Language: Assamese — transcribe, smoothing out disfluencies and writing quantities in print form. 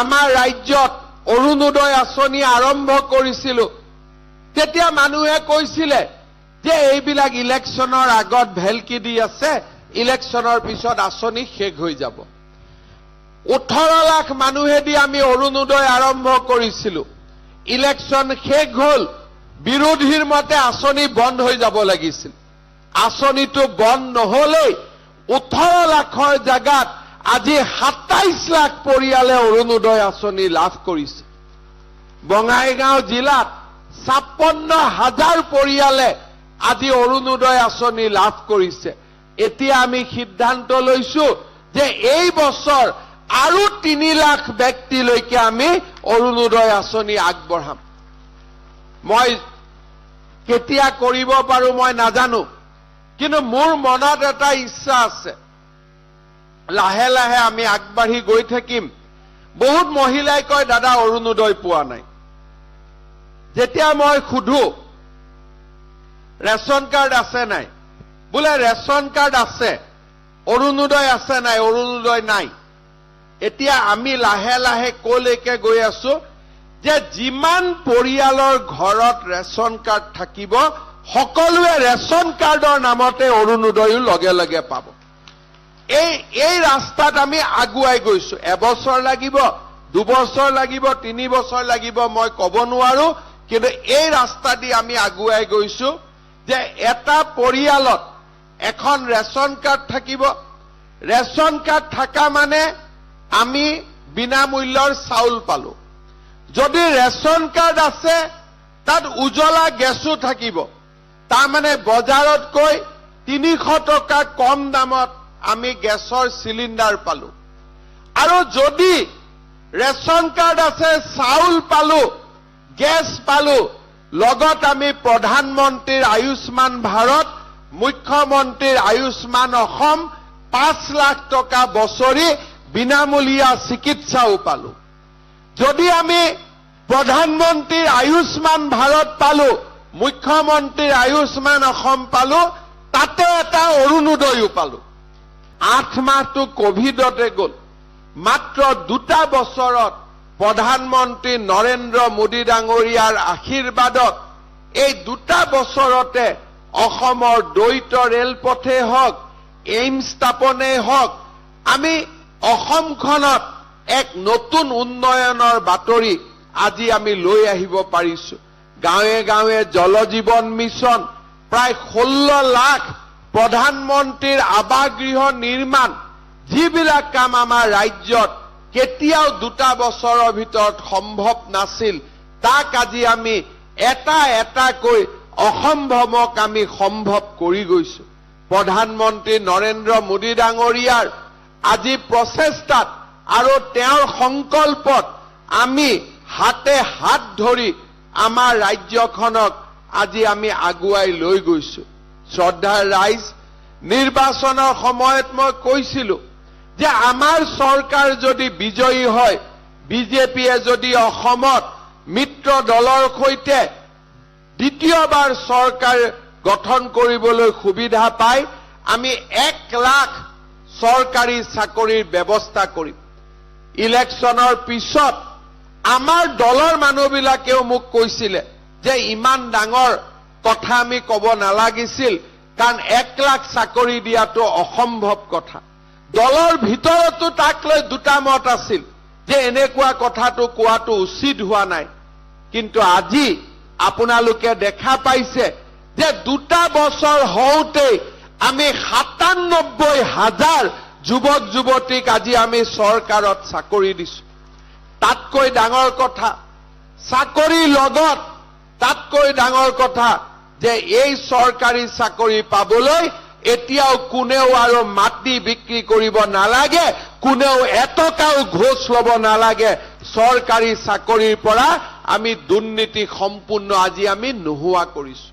আমাৰ ৰাজ্যত অৰুণোদয় আঁচনি আৰম্ভ কৰিছিলো, তেতিয়া মানুহে কৈছিলে যে এইবিলাক ইলেকশ্যনৰ আগত ভেলকি দি আছে, ইলেকশ্যনৰ পিছত আঁচনি শেষ হৈ যাব। 18 লাখ মানুহেদি আমি অৰুণোদয় আৰম্ভ কৰিছিলো। ইলেকশ্যন শেষ হ'ল, বিৰোধীৰ মতে আঁচনি বন্ধ হৈ যাব লাগিছিল। আঁচনিটো বন্ধ নহলেই 18 লাখৰ জেগাত আজি 27 লাখ পৰিয়ালে অৰুণোদয় আঁচনি লাভ কৰিছে। বঙাইগাঁও জিলাত 56 হাজাৰ পৰিয়ালে আজি অৰুণোদয় আঁচনি লাভ কৰিছে। এতিয়া আমি সিদ্ধান্ত লৈছো যে এই বছৰ আৰু 3 লাখ ব্যক্তিলৈকে আমি অৰুণোদয় আঁচনি আগবঢ়াম। মই কেতিয়া কৰিব পাৰো মই নাজানো, কিন্তু মোৰ মনত এটা ইচ্ছা আছে। লাহে লাহে আমি আগবাঢ়ি গৈ থাকিম। বহুত মহিলাই কয়, "দাদা, অৰুণোদয় পোৱা নাই।" যেতিয়া মই সোধো, "ৰেচন কাৰ্ড আছে নাই?" বোলে, "ৰেচন কাৰ্ড আছে।" "অৰুণোদয় আছে নাই?" "অৰুণোদয় নাই।" এতিয়া আমি লাহে লাহে কলৈকে গৈ আছো যে যিমান পৰিয়ালৰ ঘৰত ৰেচন কাৰ্ড থাকিব, সকলোৱে ৰেচন কাৰ্ডৰ নামতে অৰুণোদয়ো লগে লগে পাব। এই ৰাস্তাত আমি আগুৱাই গৈছো। এবছৰ লাগিব, 2 বছৰ লাগিব, 3 বছৰ লাগিব, মই ক'ব নোৱাৰো। কিন্তু এই ৰাস্তা দি আমি আগুৱাই গৈছো যে এটা পৰিয়ালত এখন ৰেচন কাৰ্ড থাকিব। ৰেচন কাৰ্ড থকা মানে আমি বিনামূল্যৰ চাউল পালো। যদি ৰেচন কাৰ্ড আছে, তাত উজলা গেছো থাকিব। তাৰমানে বজাৰতকৈ 300 টকা কম দামত আমি গেছৰ চিলিণ্ডাৰ পালো। আৰু যদি ৰেচন কাৰ্ড আছে, চাউল পালো, গেছ পালো, লগত আমি প্ৰধানমন্ত্ৰীৰ আয়ুষ্মান ভাৰত, মুখ্যমন্ত্ৰীৰ আয়ুষ্মান অসম, 5 লাখ টকা বছৰি বিনামূলীয়া চিকিৎসাও পালো। যদি আমি প্ৰধানমন্ত্ৰীৰ আয়ুষ্মান ভাৰত পালো, মুখ্যমন্ত্ৰীৰ আয়ুষ্মান অসম পালো, তাতে এটা অৰুণোদয়ো পালো। 8 মাহটো কভিডতে গ'ল। মাত্ৰ 2টা বছৰত প্ৰধানমন্ত্ৰী নৰেন্দ্ৰ মোদী ডাঙৰীয়াৰ আশীৰ্বাদত এই 2টা বছৰতে অসমৰ দ্বৈত ৰেলপথেই হওক, এইমছ স্থাপনেই হওক, আমি অসমখনত এক নতুন উন্নয়নৰ বাতৰি আজি আমি লৈ আহিব পাৰিছো। গাঁৱে গাঁৱে জল জীৱন মিছন, প্ৰায় 16 লাখ প্ৰধানমন্ত্ৰীৰ আৱাসগৃহ নিৰ্মাণ, যিবিলাক কাম আমাৰ ৰাজ্যত কেতিয়াও 2টা বছৰৰ ভিতৰত সম্ভৱ নাছিল, তাক আজি আমি এটা এটাকৈ অসম্ভৱক আমি সম্ভৱ কৰি গৈছো। প্ৰধানমন্ত্ৰী নৰেন্দ্ৰ মোদী ডাঙৰীয়াৰ আজি প্ৰচেষ্টাত আৰু তেওঁৰ সংকল্পত আমি হাতে হাত ধৰি আমাৰ ৰাজ্যখনক আজি আমি আগুৱাই লৈ গৈছো। শ্ৰদ্ধাৰ ৰাইজ, নিৰ্বাচনৰ সময়ত মই কৈছিলো যে আমাৰ চৰকাৰ যদি বিজয়ী হয়, বিজেপিয়ে যদি অসমত মিত্ৰ দলৰ সৈতে দ্বিতীয়বাৰ চৰকাৰ গঠন কৰিবলৈ সুবিধা পায়, আমি 1 লাখ চৰকাৰী চাকৰিৰ ব্যৱস্থা কৰিম। ইলেকশ্যনৰ পিছত আমাৰ দলৰ মানুহবিলাকেও মোক কৈছিলে যে ইমান ডাঙৰ কথা আমি ক'ব নালাগিছিল, কাৰণ 1 লাখ চাকৰি দিয়াটো অসম্ভৱ কথা। দলৰ ভিতৰতো তাক লৈ দুটা মত আছিল যে এনেকুৱা কথাটো কোৱাটো উচিত হোৱা নাই। কিন্তু আজি আপোনালোকে দেখা পাইছে যে 2টা বছৰ হওঁতেই আমি 97 হাজাৰ যুৱক যুৱতীক আজি আমি চৰকাৰত চাকৰি দিছো। তাতকৈ ডাঙৰ কথা চাকৰিৰ লগত, তাতকৈ ডাঙৰ কথা যে এই চৰকাৰী চাকৰি পাবলৈ এতিয়াও কোনেও আৰু মাটি বিক্ৰী কৰিব নালাগে, কোনেও এটকাও ঘোচ ল'ব নালাগে। চৰকাৰী চাকৰিৰ পৰা আমি দুৰ্নীতি সম্পূৰ্ণ আজি আমি নোহোৱা কৰিছো।